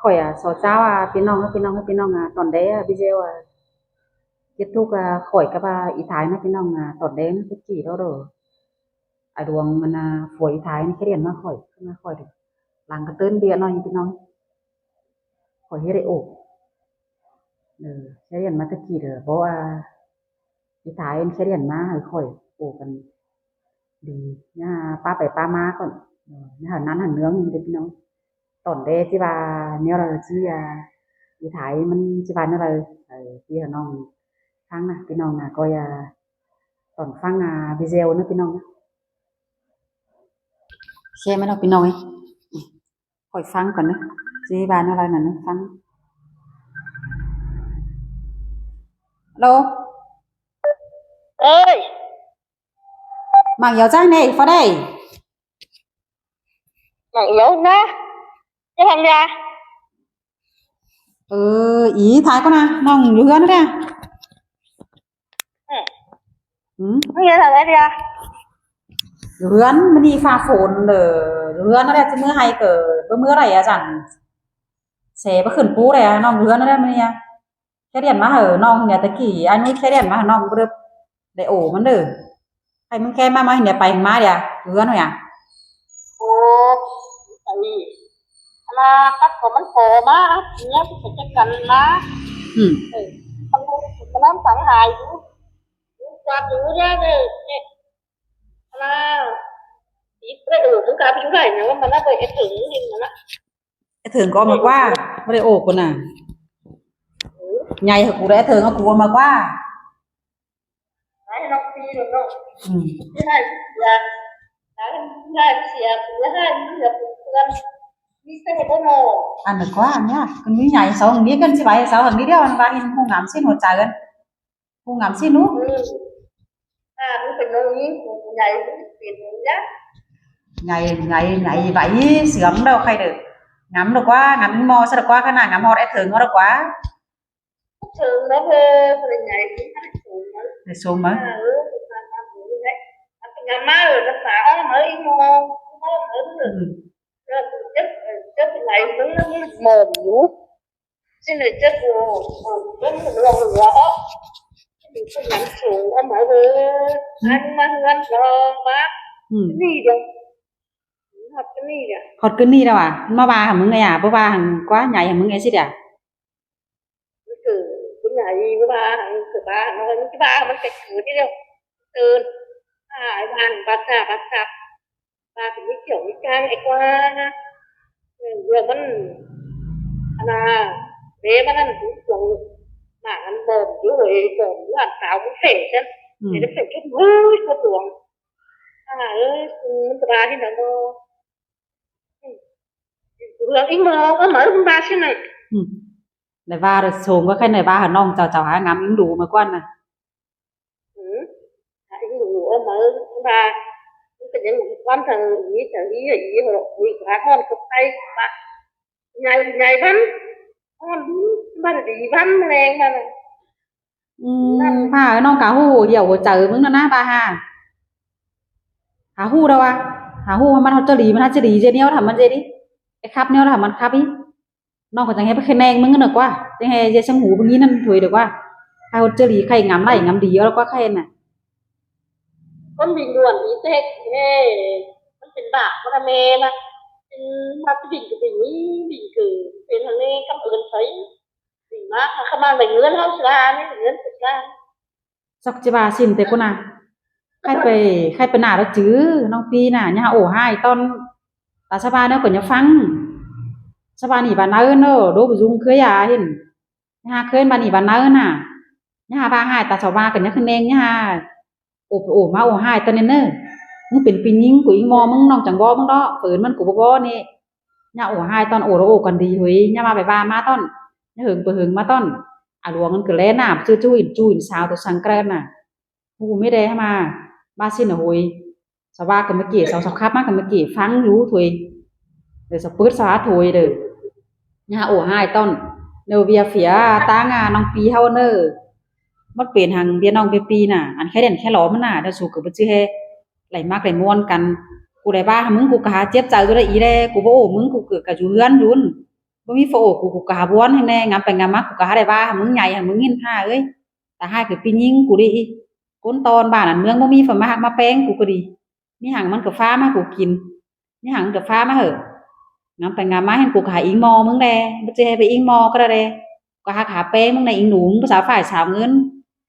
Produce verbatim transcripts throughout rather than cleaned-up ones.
Koi a, so jao a, pi nong, pi nong, pi nong a, tondai a, bi jeo a. Jet tuk a, koi kaba i tai na pi nong a, tondai na pi ki do do. A duang man a, fo i tai na kerian ma koi, ma koi do. Lang ka tun bia nong pi nong. Koi hire o. Kerian ma ta ki do, bo a. I tai en kerian ma hoi koi o kan di na pa pai pa ma kon na han nan han nương ni pi nong. Tondai chi ba neo la chi a i tai man chi ba neo la chi ha nong fang na pi nong na koi a ton fang a video na pi nong na. Xe ma no pi nong e. Koi fang kon na. Chi ba neo la na na fang. Alo. Ơi. Mang yau jang ne, fa dai. Mang yau na. Te hang ya. Ơ, i tai ko na, nong yu hưn ne. Hm. Hm? Mang yau hang ya. Yu hưn, mani fa phone le. Yu hưn ne, chi mưa hai kơ, bơ mưa rai a jan. Se bơ khưn pu rai a, nong yu hưn ne, mani a. Kerian ma hơ nong ne ta ki, anu kerian ma hơ nong bơ de o man de. Hai mưng ke ma ma ne pai ma dia, yu hưn ya. O, ai. Ala kat ko man ko ma, ne ko ke kan ma. Hm. Ơ, ko man sang hai yu. Yu ka yu ya de. Ala. Yu pre o, yu ka yu rai ne, man na ko e tu ni man na. E thơng ko ma kwa, ma le o ko na. Nhai hơ ku le e thơng ko ma kwa. Hm. An ma kwa, an ya. Kan mi nhai sao, mi kan si bai sao, mi dia an ba hin ku ngam sin ho cha kan. Ku ngam si nu. Hm. A, mi pen nong ni, ku nyai, ku pen nong ya. Nyai, nyai, nyai, bai, siam dau kai de. Ngam dau kwa, ngam mo sa dau kwa, kana ngam hot e thơng hot dau kwa. Thơng dau he, ku nyai, ku thơng ma. Thơng ma. A, ơ, ku thơng ma, ku nyai. Ngam ma, ơ, na sa, ơ, ma, i mo, mo, mo, ơ. Hm. Ơ, ku chep, ơ, chep nyai, mo, mo, mo, mo. Xin lỗi chứ cô, cô, cô, cô, cô, cô, xin lỗi cô, ngắm xuống, ơ, mà, ơ, ăn mà, ăn đó, mà. Hm. Cái gì đó? Học cái gì đó? Hot kơ ni da wa, ma ba hăm mưng ya, ba ba hăm kwa nyai hăm mưng ya si da. Cái, cái này, ba ba hăm, cái ba, nó, cái ba, nó cái, cái gì đó. Từ, à, ai ba, ba sa, ba sa. Ba kơ mi kiong mi kang e kwa. Ơ, yu man. Ana, be man an bu kiong. Ma an bom yu e bom yu an tao bu fe sen. Hm. E de fe kit bu ko duang. A, ơ, hm, ba hin na mo. Hm. Ru ing mo, ơ, ma ru ba sin na. Hm. Ne ba ru song ko kai ne ba ha nong chao chao ha ngam ing du ma kwan na. Hm? A, i lu o ma, ba, i ka jeng wan thang i, thang i, i, ho, i, ka hon ko kai, ba. Nyai, nyai ban, hon, ban di ban, leng ban. Hm, ba, nong ka hu, yau, chao, mưng na na, ba ha. Ha hu da wa. Ha hu, man hot chali, man hot chali, je neo, ha man je di. E khap neo, ha man khap i. Nong ko jang he ba kheneng mưng na kwa, jang he je sang hu bang inan thoi de kwa. Hai hot chali khai ngam lai ngam di yor kwa khai na. Kon bing duan i tek he, man pen ba, man a me na. Pen ma bing ke bing i, bing ke, pen hang ne kam ơn sai. Bing ma, ka ma bing ơn hau sila ni, ơn sila. Sok chi ba sin te ko na. Khai pe, khai pe na ro chu, nong pi na, nya o hai ton. Ta sa ba ne ko nya fang. Sa ba ni ba na no, do bu jung khe ya hin. Nya khe ba ni ba na na. Nya ba hai ta sa ba ko nya khe neng nya. O o ma o hai ton ne ne. Mưng pen pi ning ko ing mo mưng nong chang bo mưng do, pen man ko bo bo ne. Nya o hai ton o ro o kan di hoi, nya ma ba ba ma ton. Nya hưng pe hưng ma ton. A luang ngan ke le na, chu chu in chu in sao to sang kren na. Hu me de hama, ba sin a hoi. Sa ba ke me ke, sao sao khap ma ke me ke, fang yu thoi. De sa put sa thoi de. Nya o hai ton. Ne o bia fia, tang a, nong pi hau ne. Mot pen hang bia nong bia pi na, an khe den khe lo ma na, de su ke bu chi he. Lai mak lai muan kan. Ku de ba, mưng ku ka ha chep chao du de i de, ku bo o mưng ku ke ka ju hưn yun. บ่มีฟะโอกู กูกะหาบ้วนหั้นแน่ งำไปงำมา กูกะหาได้ว่าหามึงใหญ่ หามึงเห็นห้าเอ้ย ตาห้ายคือปี้ญิงกูดิ คนตอนบ้านอันเมืองบ่มีฟะมาฮักมาแปงกูก็ดี มีหังมันกะฟ้ามากูกิน มีหังกะฟ้ามาเหอะ งำไปงำมาเห็นกูกะหาอิงมอมึงแด บ่เจอให้ไปอิงมอก็ได้แด ก็หาขาแปงมึงในอิงหนู ภาษาฝ่ายสาวเงิน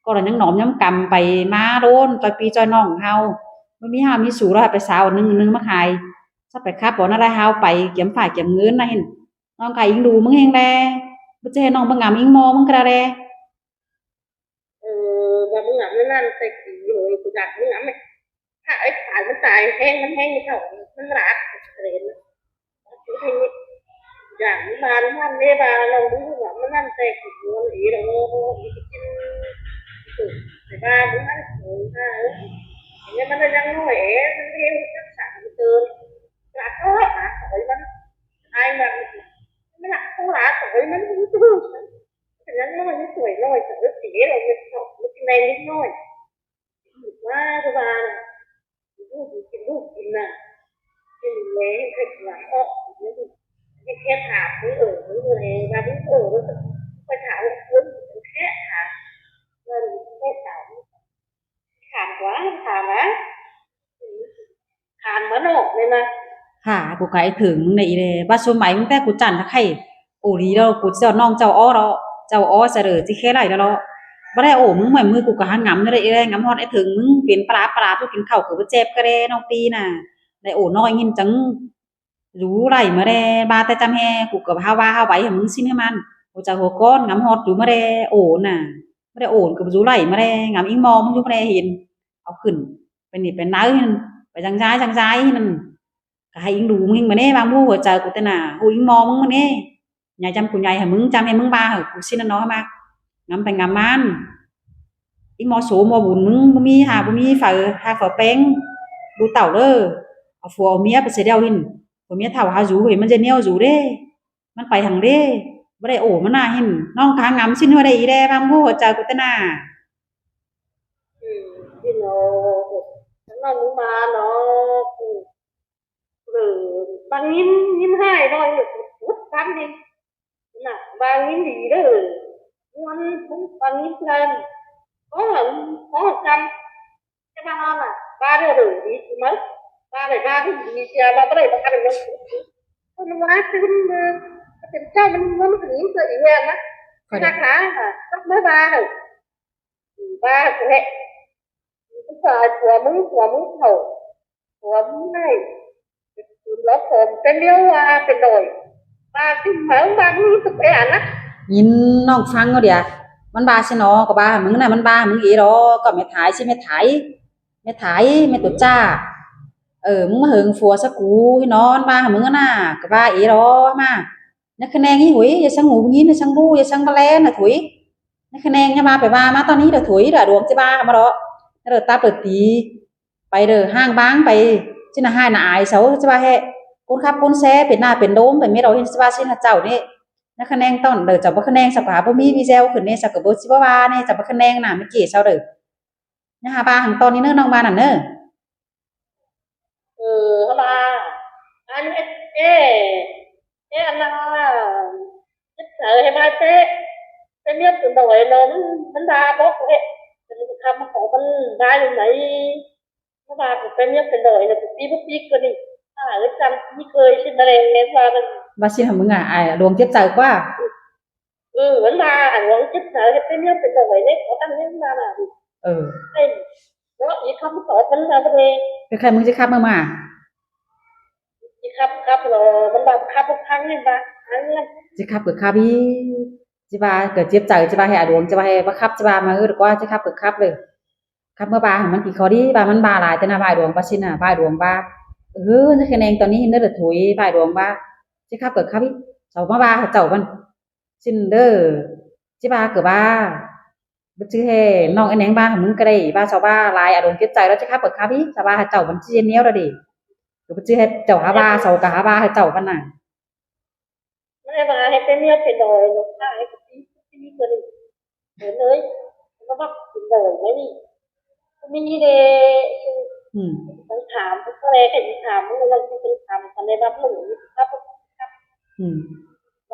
ก็เรายังหนอมยังกำไปมาโดน จอยปีจอยน้องเฮา บ่มีเฮามีสูแล้วไปสาวหนึ่งหนึ่งมาขาย สักไปครับบ่น่าได้เฮาไปเก็บฝ่ายเก็บเงินนะเห็น น้องขายอิงดูมึงเฮงแล บ่เจอให้น้องบ่งามอิงมอมึงกระแล เออ บ่มึงงามนั่นแต่กี่โหยกูอยากมึงงามไหม ถ้าไอ้ขายมันตายแห้ง มันแห้งไม่เท่า มันรักเกรง อย่างนี้บ้านมันไม่บ้านเราดูว่ามันนั่นแต่กี่โหยอีหรอ อีกิน แต่บ้านมันนั่นโหยนะ เออ อย่างนี้มันยังน้อยเอง มันเรียนจักษามันเกิน รักก็รักเอาไว้มัน ไอ้มัน มันหนักต้องหลาสวยมันรู้สึกมันเป็นนักน้อยมันสวยน้อยแต่เออสีเราเนี่ยชอบมันแรงนิดหน่อยว่าก็ว่าลูกกินลูกกินน่ะกินแรงเผ็ดหวานออกไม่ดีแค่ถามมือเออมือเออมามือเออแล้วก็ไปถามเพื่อนแค่ถามเพื่อนแค่ถามถามว่าถามนะ ถามมาเนาะเนี่ยนะ ค่ะ กูกะไอ้เถิงมึงเนี่ยอีเลย บ่าสมัยมึงแต่กูจั่นถ้าใคร โอ้ดีแล้ว กูเจ้าน้องเจ้าอ้อแล้ว เจ้าอ้อเสดอจิแค่ไรแล้วเนาะ บ่ได้โอ้ มึงเหมือนมือกูกะหางำเนี่ยอีเลย งำฮอดไอ้เถิงมึง เป็นปลาปลา ผู้กินข้าวกูบ่เจ็บก็ได้ น้องปีน่ะ ได้โอ้น้อยยินจัง รู้ไรมาแด บ่าแต่จำแฮ กูกะหาว่าหาไว้ให้มึงสิ้นให้มัน หัวใจหัวก้อน งำฮอดอยู่มาแด โอ้น่ะ บ่ได้โอ้ ก็บ่รู้ไรมาแด งำอิงมอมึงอยู่มาแด เห็น เอาขึ้น ไปนี่ไปไหนนั่น ไปจังจายจังจายนั่น ก็ให้อิงดูมึงมาแน่ บางผู้หัวใจกูแต่หนา โห อิงมอมึงมาแน่ ยายจำกูยายให้มึง จำให้มึงบ่าเหอะ กูสิ้นน่ะเนาะ มางำไปงำมัน อิงมอโสมอบุญมึง บ่มีหา บ่มีเฝอ หาเฝอแปง ดูเต่าเด้อ เอาผัวเอาเมียไปเสียเดียวหิน ผัวเมียเฒ่าหาอยู่ เห็นมันจะเหนียวอยู่เด้ มันไปทางเด้ บ่ได้โอ้ มันน่าหิน น้องกะหางำสิ้นว่าได้อีแด บางผู้หัวใจกูแต่หนา อืม พี่น้อง น้องมึงมาเนาะ อืม เออ บางยิน ยินให้หน่อย พุดพันนี่ น่ะ บางยินดีเด้อ ม่วน บางยินเพลิน ก็ ก็กัน จะมานอนน่ะ บ้าเด้อเด้อ ดีมั้ย บ้าเลย บ้าที่ดีเชียร์ บ้าบ่ได้ บ้าเลย คนว่าขึ้นมา เป็นเจ้ามัน มันถึงตัวอีกแล้วนะ นะคะ ต้องมาบ้าเหอะ บ้าแหละ ผู้ชายผัวมึง ผัวมึงเฒ่า ผัวมึงได้ แล้วผมเป็นเลี้ยวว่าเป็นดอย บ้าขึ้นมา บ้ามึงจะไปอ่านนะ ยินน้องฟังเอาเดีย มันบ้าสิเนาะ ก็บ้ามึงน่ะ มันบ้ามึงอีหรอ ก็แม่ถายสิ แม่ถาย แม่ถาย แม่ตุ๊จ้า เออ มึงมาเหิงผัวสะกูให้นอน บ้ามึงน่ะ ก็บ้าอีหรอ มา นักคะแนนนี่หุย อย่าสังหูยิน อย่าสังบู อย่าสังบะแลนน่ะถุย นักคะแนนอย่ามาไปว่ามาตอนนี้เด้อถุย เด้อดวงจิบ้ามาเด้อ เด้อตับเด้อตี ไปเด้อห้างบ้างไป จิน่าหายน่าอายเสาจิบ้าแฮะ คนขับคนแซ่เป็นหน้าเป็นโดมไปไม่เราเห็นจิบ้าสินะเจ้านี่ นักคะแนนตอนเด้อ เจ้าบ่คะแนนสักผาบ่มีวีแซวขึ้นนี่สักกะบ่จิบ่ว่านี่ เจ้าบ่คะแนนน่ะไม่เกี่ยวเสาเด้อ นะฮะบ้าหังตอนนี้เน้อน้องบ้านั่นเน้อ เออ เขาว่า อันเอ๊ะ เอ๊ะ เอ๊ะ อันนั้น เอ๊ะ เออ ให้มาเตะ เตะเมียตุ่นดอยเนาะ มัน มันด่าบอกเอ๊ะ มันคำของมันด่าอยู่ไหน เขาว่ากูเตะเมียตุ่นดอยเนี่ย กูตีบ่ตีก็นี่ อ่า เออ จำไม่เคยคิดอะไรเลย ว่ามัน ว่าสิหามึงอ่ะ ไอ้หลวงเจ็บใจกว่า เออ มันมา อันหลวงเจ็บใจ เตะเมียตุ่นดอยเนี่ย เขาตั้งเรื่องมาน่ะ เออ ไอ้ เนาะ อีคำตอบมันมาบ่ได้ เป็นใครมึงจะขับมามา สิขับ ขับเหรอ มันว่าขับทุกครั้งเลยปะ ครั้งเลย สิขับก็ขับอี สิว่าก็เจ็บใจ สิว่าให้อาหลวง สิว่าให้บ่ขับ สิว่ามา เออ ดีกว่า สิขับก็ขับเลย ขับเมื่อบ่าให้มันกี่ข้อดี ว่ามันบ่าหลาย แต่น่ะบ่าหลวง ว่าสิน่ะ บ่าหลวงว่า เออ นักคะแนนตอนนี้เห็นได้ละถุย บ่าหลวงว่า สิขับก็ขับอี เสามาบ่าเจ้ามัน สิ้นเด้อ สิบ่าก็บ่า บ่จื้อแฮ่น้องไอ้แหนงบ่าหามึงก็ได้ บ่าเสาบ่าหลาย อาหลวงเจ็บใจแล้ว สิขับก็ขับอี เสาบ่าหาเจ้ามันสิเหนียวแล้วเด้ ก็บ่จื้อแฮ่เจ้าหาบ่า เสาก็หาบ่าหาเจ้ามันน่ะ ไม่ได้ว่าให้เป็นเมียเป็นดอยหรอกค่ะ ให้เป็นพี่เป็นคนอื่นเดี๋ยวเลย มาบอกเป็นดอยไหมนี่ ก็มีเด้ อืม ต้องถาม ก็เลยเห็นถาม มันก็ต้องถาม กันเลยว่าหนูครับ อืม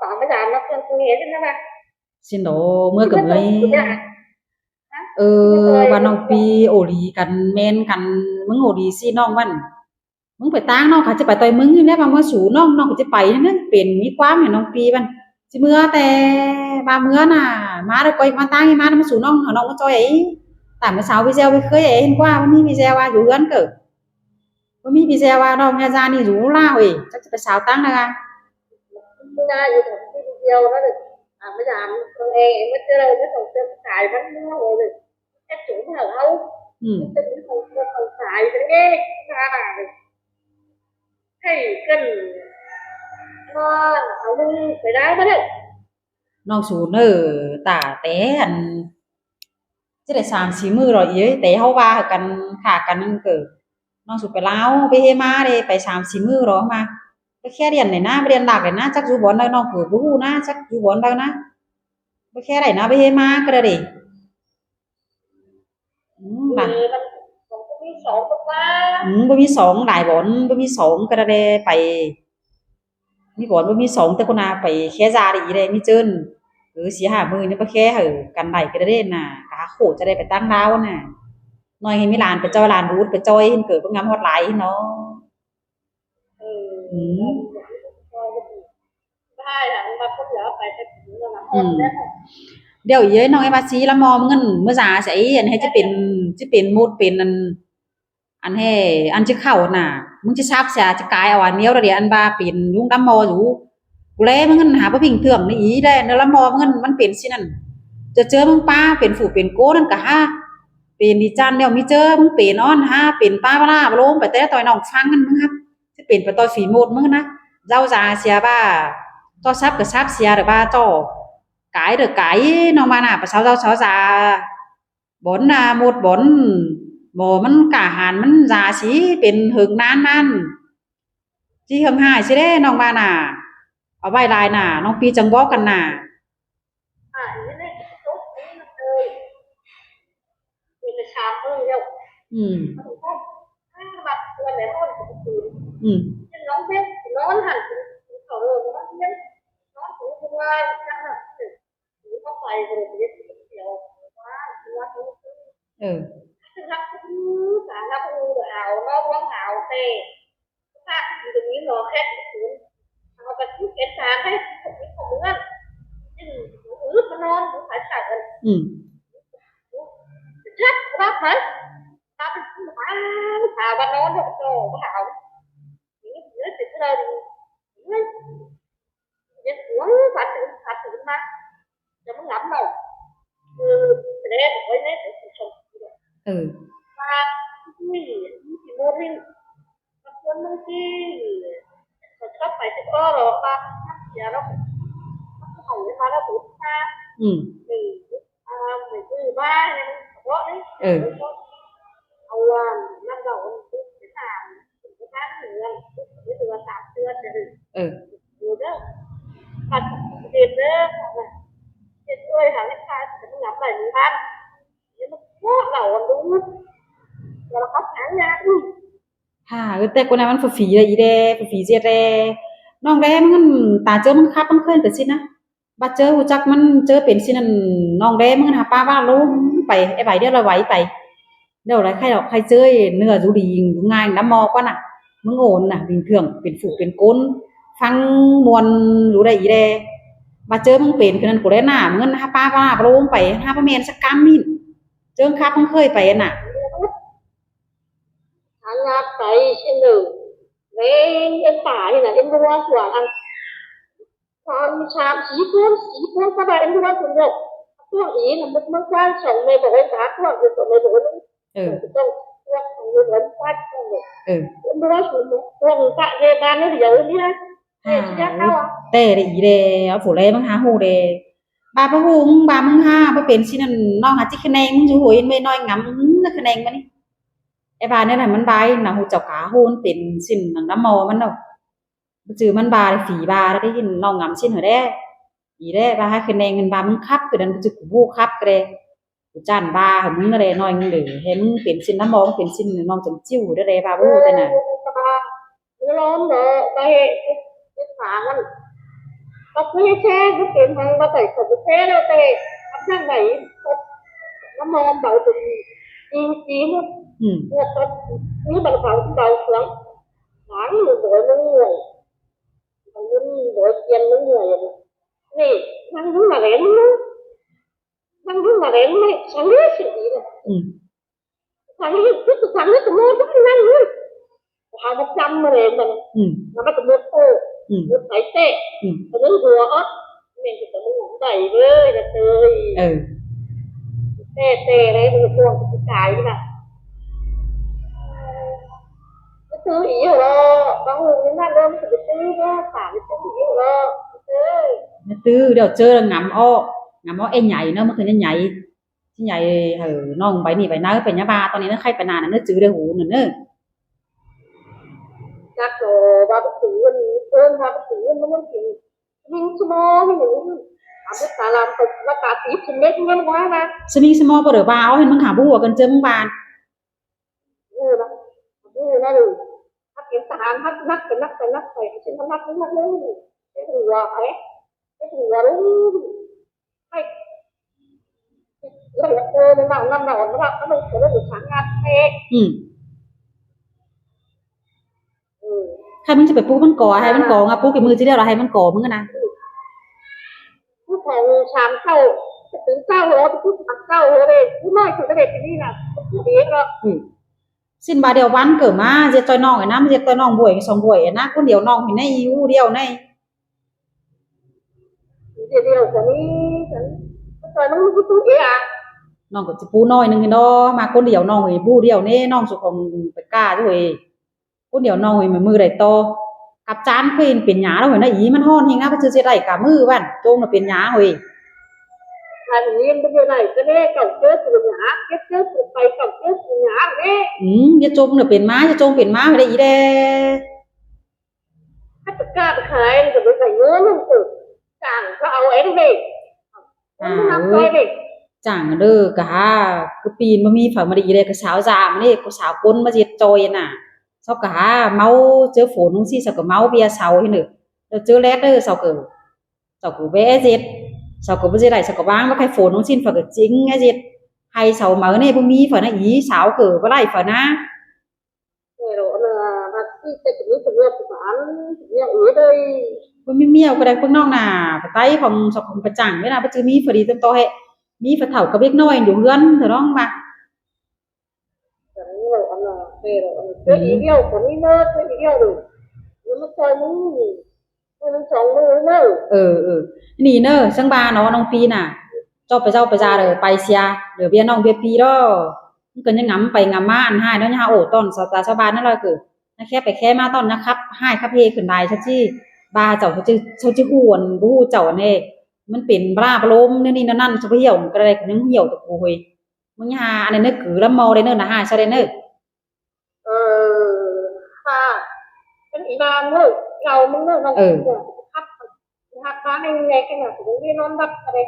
ต๋องไปถามนักเรียนคนนี้ใช่ไหม สินโด เมื่อกับเมื่อย เออ ว่าน้องปีโอลีกันแม่นกัน มึงโอลีสิน้องวัน มึงไปตางน้อง เขาจะไปต่อยมึงนี่แหละ บางว่าสูน้อง น้องก็จะไปนั่นนะ เป็นมีความเห็นน้องปีมัน สิเมื่อแต่บางเมื่อน่ะ มาแล้วก็มาตางมา มาสูน้อง เอาน้องมาจ่อย แต่เมื่อเช้าพี่แซวไปเคยเห็นกว่า วันนี้พี่แซวว่าอยู่เฮือนเกิด บ่มีพี่แซวว่าน้องยาจานี่อยู่ลาวเอ้ย จักจะไปสาวตังนะคะ ไม่ได้อยู่กับพี่เดียวแล้วเลย อ่ะ ไม่ถามตัวเอง ไม่เจอเลย ไม่ส่งเจอสายมันมั่วเลย แค่สูงเท่าเขา อืม จะมีของเจอของสายไปเองค่ะ ให้กัน ว่าเอามือไปได้ไหมเนี่ย น้องสูเนอ ตาแต่อัน จะได้สามสี่มื้อหรอเอ้ย แต่เฮาว่ากัน ขากันนั่นเกิด น้องสูไปลาว ไปเฮมาเด้ ไปสามสี่มื้อหรอมา ไปแค่เรียนเลยนะ ไปเรียนหลักเลยนะ จักอยู่บ่อนใด น้องเกิดบ่ฮู้นะ จักอยู่บ่อนใดนะ ไปแค่ใดนะ ไปเฮมาก็ได้เด้ อืม น่ะ เออ มัน มันก็มีสองตัว อืม บ่มีสองหลายบ่อน บ่มีสองก็ได้ไป มีบ่อนบ่มีสอง แต่คนน่ะไปแค่ซาดีเลย มีเจิน เออ สี่ห้ามื้อนี่ไปแค่เหอะ กันได้ก็ได้เด้น่ะ กะโคจะได้ไปตั้งลาวน่ะ น้อยให้มีหลานไปจ่อย หลานบูดไปจ่อย เห็นเกิดเพิ่งงามฮอดหลายเนาะ เออ อืม ได้ล่ะ มาคนเดียวไปแต่ถึงแล้วนะ อืม เดี๋ยวเย้ยน้องไอ้ว่าสิละมอมเงินมื้อซาใส่อันให้จะเป็น จะเป็นหมดเป็นอัน อันแห่ อันจะเข้าน่ะ มึงจะซับเสียจะกายเอาอันเดียวละเดียว อันว่าเป็นลุงดำมออยู่ กูแลมึงหั้นหาบ่พิงเถื่องนี่อีแล เนื้อละมอมึงหั้นมันเป็นสินั่น จะเจอมึงป้าเป็นฝูเป็นโกนั่นกะฮะ เป็นดีจันเดียวมีเจอมึงเป็นอ้อนฮะ เป็นป้าบ่ล่าบ่ลงไปแต่ต่อยน้องฟังหั้นมึงฮะ จะเป็นไปต่อยฝีโมดมึงนะ เจ้าจะเสียบ่า ต่อซับกะซับเสียหรือบ่าต่อกายหรือกายน้องมาน่ะ ปะเซาเจ้าเซาจา บ่อนน่ะ หมดบ่อน บ่มันกะหันมันยาสิเป็นเหิงนานนั่น สิเหิงหายสิเด้น้องว่าน่ะ เอาไว้หลายน่ะ น้องปีจังบอกกันน่ะ อ่ะ นี่เลย เป็นสามมื้อแล้ว อืม มันก็ อ่า บัดวันไหนนอนก็ตื่น อืม เป็นน้องเบสนอนหัน เขาเออ นอนเบสนอนถึงวันจันทร์น่ะ เออ อืม อืม เออ อืม เออ เออ ค่ะ เออ แต่คนนั้นมันฝาฝีเลยอีแด ฝาฝีเสียแด น้องแดมันตาเจอมันคับมันเคลื่อนแต่สินะ บาดเจอฮู้จักมันเจอเป็นสินั่น น้องแดมันหาป้าว่าลงไป ไอ้ใบเดียวละไหวไป เดี๋ยวอะไรใครดอกใครเจอเนื้ออยู่ดีอยู่ง่ายน้ำมอกว่าน่ะ มึงโอนน่ะ เป็นเครื่อง เป็นฝูเป็นก้น ฟังมวนอยู่ได้อีแด บาดเจอมึงเป็นคือนั่นกูได้หน้า มึงหาป้าว่าลงไป หาป้าแมนสักกำนี่ เจิงคับมึงเคยไปน่ะ หางาไปเช่นเดิม เว้ย เอ็นตายน่ะ เอ็นรัวส่วนอัน ตอนสามสี่คน สี่คน สบายเอ็นรัวส่วนเดียว Tuwang i na muk mang kwan song me bawai ba tuwang i song me bawai. Hm. Tuwang tuwang i bawai ba tuwang i. Hm. Tuwang i ba de ba ne yau ne. Hm. Te de i de a fu le mang ha hu de. Ba ba hu mang ba mang ha ba pen sin an nong ha chi kheneng mang ju hu in me noi ngam na kheneng ma ni. E ba ne na man ba i na hu chao ka hu pen sin nang dam mo man no. Bujư man ba re fi ba re hin nong ngam sin ho de. I de ba ha kheneng ba mang khap ke dan bujư ku bu khap ke re. Ku chan ba ha mang re noi ngam de. He mang pen sin na mong pen sin nong chang chiu de re ba bu te na. Lom de ba he he pa ngan. Ba ku he che bu pen hang ba tai ko bu che de te. Ap nang bai. Na mong ba tu. Ing ing. Hmm. Ni ba ba ba suang. Nang lu boi nang nguai. Nang lu boi kian nang nguai. Ni, nang lu ma ren lu. Nang lu ma ren lu, sang lu si di na. Hmm. Sang lu, tu sang lu tu mo tu nang lu. Ha ba jam ma ren na. Hmm. Na ba tu mo tu. Hmm. Mo tai te. Hmm. Tu nang lu ot. Nen ki ta mung dai le na tei. Hm. Te te le mung tuang ki kai na. Te i lo, ba hu ni na lo ni te i lo, ta ni te i lo. Te. Ni te i lo che ngam o, ngam o e nyai na, ma ke nyai. Chi nyai he nong bai ni bai na pe nya ba, toni na khai pe na na, ni che de hu na ne. Dak lo, ba ba te i, ba ba te i, ma ni ki. Sing sumo ni. Amu talam ko ba ta ti sing ni ni wa na. Sing sumo ko de ba o hin mang ha bu wa kan jeng ban. Ni na. Ni na ni. Hak kin tahan hak nak nak nak sai sing nak nak ni. Ni wa ai. Ni wa ru. Ai. Ni na na na na na na na sangat ni. Hmm. Hm. Hai meng chi pe pu meng ko, hai meng ko nga pu ke mui chi deo la hai meng ko meng na. Pu ko sang sao, pu sao lo, pu sang sao lo le, pu mai chi le ni na, pu ni lo. Hm. Sin ba deo ban ke ma, jet choi nong e na, jet choi nong boi, song boi e na, kun deo nong hi ne, i u deo ne. Jet deo ko ni, ko nong pu tu e a. Nong ko chi pu noi neng no, ma kun deo nong hi bu deo ne, nong su kong pe ka ju e. Kun deo nong hoi me mui dai to. Kap chan kuen pen nya hoi na i man hon hing na pa chu che dai ka mui wan. Chong na pen nya hoi. An yin pen nya dai ka ne kau che pu nya, ke che pu pai kau che pu nya ne. Hmm, ye chong na pen ma, ye chong pen ma hoi dai i de. Ka ta ka ka ai ka pen ka yo nong ko. Chang ka au ai de. Chang de ka ha, ka pin ma mi fa ma di de ka sao za ma ne, ka sao kon ma jet choi na. Sao ka ha, mau che phone nung si sao ka mau bia sao hi ne. Lo che let de sao ka. Sao ka be jet. Sao ka be jet ai sao ka bang ba kai phone nung sin fa ka ching jet. Hai sao ma ne bu mi fa na i sao ka ba lai fa na. Ba mi miau ka dai pung nong na, ba tai khong sok khong pa chang, we na ba chu mi fa di tam to he. Mi fa thau ka bek noi du hưn to nong ba. Ơ, ơ. Ni nơ, sang ba no nong pi na. Cho pa jau pa ja re, pai sia, re bia nong bia pi ro. Kơ nya ngắm pai ngắm ma an hai no nya o ton sa ta sa ba na la kơ. Nya khe pai khe ma ton nya khăp hai khăp he khưn dai sa chi. Ba chau sa chi, sa chi huan bu chau ne. Man pin bra ba lôm ne ni na nan sa ba hiau ka re kơ nya hiau ta ku hoi. Mung nya ha an ne kơ lam mo re nơ na ha sa re nơ. Ơ, ha. Kan i ba nơ, rau mung nơ, nong khăp. Khăp ba ne nge kơ na ku ni non dap ka re.